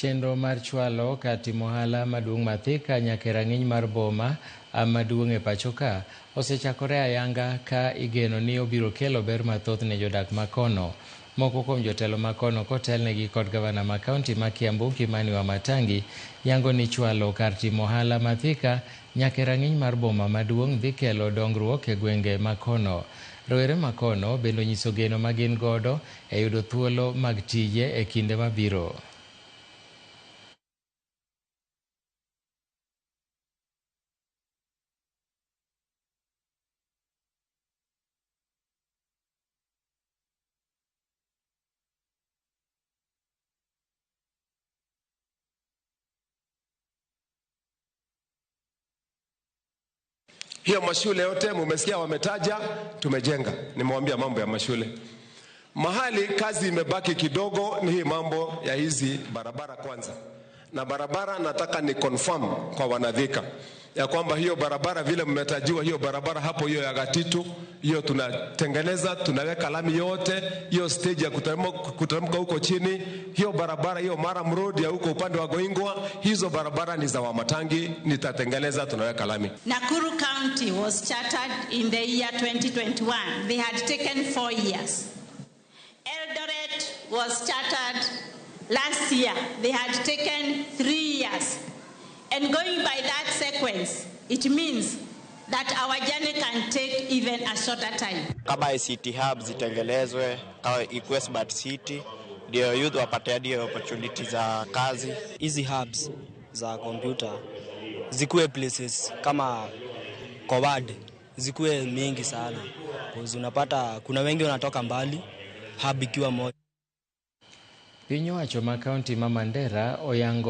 Chenro mar chwalo kar timo ohala maduong' ma Thika nyaka e rang'iny mar boma maduong' e pacho ka osechakore ayanga ka igeno ni obiro kelo ber mathoth ne jodak ma kono. Moko kuom jotelo ma kono kotelnegi kod gavana ma kaunti ma Kiambu Kimani Wamatangi yango ni chwalo kar timo ohala ma Thika nyaka e rang'iny mar boma maduong' dhi kelo dongruok e gwenge ma kono. Rowere ma kono bende onyiso geno ma gin godo e yudo thuolo mag tije e kinde mabiro. Hiyo mashule yote mumesikia wametaja, tumejenga. Nimewambia mambo ya mashule. Mahali kazi imebaki kidogo ni hii mambo ya hizi barabara kwanza, na barabara nataka ni confirm kwa wanadhika ya kwamba hiyo barabara vile mmetajiwa, hiyo barabara hapo, hiyo ya Gatitu, hiyo tunatengeneza, tunaweka lami yote, hiyo stage ya kuteremka huko chini, hiyo barabara hiyo Maram Road ya huko upande wa Goingwa, hizo barabara ni za Wamatangi, nitatengeneza, tunaweka lami. Nakuru County was chartered in the year 2021. They had taken 4 years. Eldoret was chartered last year. They had taken 3 years. And going by that sequence, it means that our journey can take even a shorter time. Kama ICT hub zitengenezwe, kama ikuwe smart city, ndio youth wapate hadi opportunity za kazi. Hizi hubs za computer zikuwe places kama kwa ward, zikuwe mingi sana. Because unapata kuna wengi wanatoka mbali, hub ikiwa moja. Piny owacho ma kaunti ma Mandera oyango